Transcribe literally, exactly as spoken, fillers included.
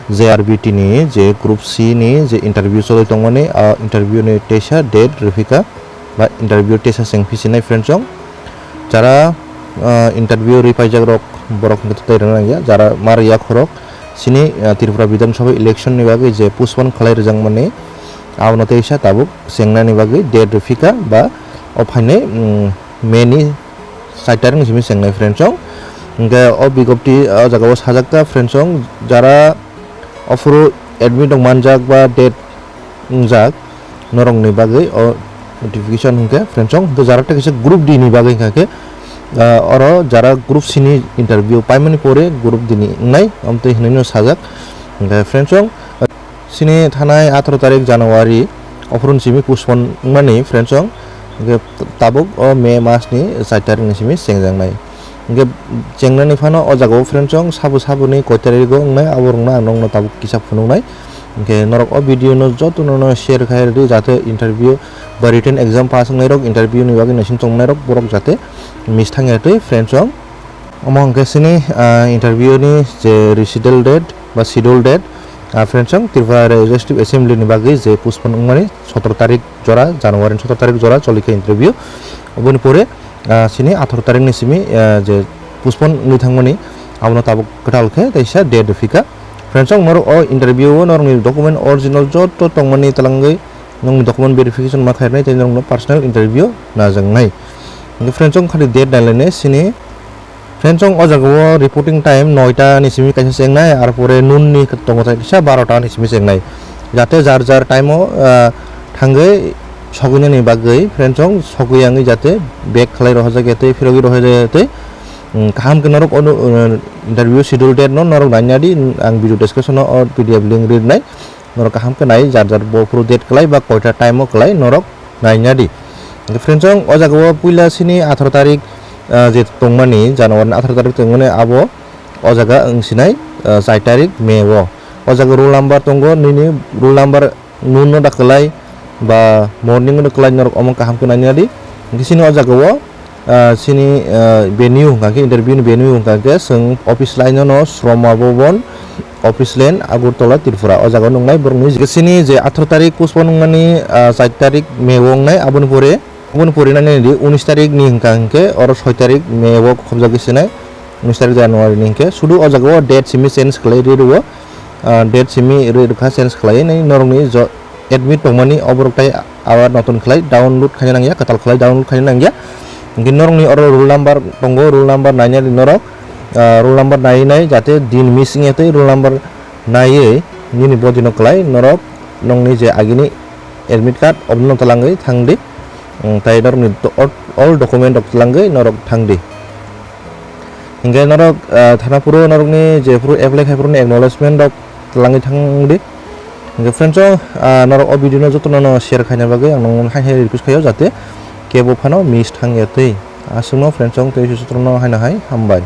J R B T ni je group C ni je interview choli tongmani, a interview ni teisa date rwphika ba interview teisa chengphi sinai friends song. Jara, ah, interview rwi paijak rok, borok hwnkhe tei rwna nangya, jara ma rwya khorok sini, ah, Tripura Bidhan Sabha election ni bagwi je postpone khlai rwjakmani, abono teisa tabuk chengnani bagwi date rwphika ba o phainai, mm, May ni sait tarik ni simi chengnai friends song. Hwnkhe o bigopti o jaga o sajak ta friends song, jara ophuru admit rok manjak ba date wngjak norokni bagwi o notification hwnkhe friends song. Hwnkhe jara tei kaisa group D ni bagwi hwnkha khe, ah, oro jara group C ni interview paimani pore group D ni wngnai, amtwi hwnwi no sajak. Hwnkhe friends song, sini thanai atharo tarik January ophuru ni simi postpone wngmani friends song. Hwnkhe tabuk o May mas ni sait tarik ni simi chengjaknai. Hwnkhe chengnani phano o jaga o friends song sabo saboni koi tarik o wngnai, abo rwngno ang nokno tabuk kisa phunuknai. Hwnkhe norok o video no joto no share khai rwdi, jate interview ba written exam pass wngnai rok, interview ni bagwi naising tongmani rok borok jate miss thangya twi friends song. Omo hwnkhe sini, ah, interview ni je recital date ba schedule date, ah, friends song, Tripura Legislative Assembly ni bagwi je postpone wngmani sotoro tarik jora, January ni sotoro tarik jora choli khe interview. Oboni pore, ah, sini atharo tarik ni simi, ah, je postpone wngwi thangmani, abono tabuk kwtal khe teisa date rwphika. Friends song, norok o interview o norokni document original joto tongmani twlangwi nokni document verification ma khairnai tei norokno personal interview najaknai. Hwnkhe friends song, khali date nailainai sini. Friends song, o jaga o reporting time noita ni simi kaisa chengnai, ar pore noon ni tongo tai kisa barota ni simi chengnai. Jate jar jar time o, ah, thangwi sogwinani bagwi friends song, sogwi wngwi jate back khlai rohorjak ya tei phirogwi rohorjak ya tei, mm, kaham khe norok o, uh, interview schedule date no norok naina di, ang video description o P D F link rinai. Norok kaham khe nai, jar jar bo phuru date kwlai ba koita time o kwlai norok naina di. Hwnkhe friends song, o jaga o puila sini atharo tarik, ah, je tongmani, January ni atharo tarik tongmani abo o jaga wng sinai, ah, char tarik May o. O jaga roll number tongo, nini roll number noon no da kwlai ba morning no kwlai norok omo kaham khe naina di. Hwnkhe sini o jaga o ah, sini, ah, venue hwnkha khe, interview ni venue hwnkha khe, chwng office line no Shroma Bhavan, office line, Agartala, Tripura. O jaga o nungnai borokni je sini je atharo tarik postpone wngmani, ah, char tarik May o wngnai, aboni pore, aboni pore nai nai di, unis tarik ni hwnkha hwnkhe, oro soi tarik May o khobjagwi sinai, unis tarik January ni hwnkhe. Sudu o jaga o date simi change khlai ri rwo, ah, date simi ri rwkha change khlai nai norokni jo-, admit tongmani oborok tai abar notun khlai download khaina nangya, kwtal khlai download khaina nangya. Hwnkhe norokni oro roll number tongo, roll number naina di norok, ah, roll number nai nai jate din missing ya tei roll number naiwi nini body no kwlai norok nokni je agini admit card obono twlangwi thang di. Tei norokni do-, all, all document rok twlangwi norok thang di. Hingke norok, ah, thana phuru norokni jephuru apply khai phuruni acknowledgement rok twlangwi thang di. Hingke friends o, ah, norok o video no jotono no share khaina bagwi ang nokno hai hai request khaio jate kebo phano miss thang ya twi. Aswkno friends o tei jotono haino hai hambai.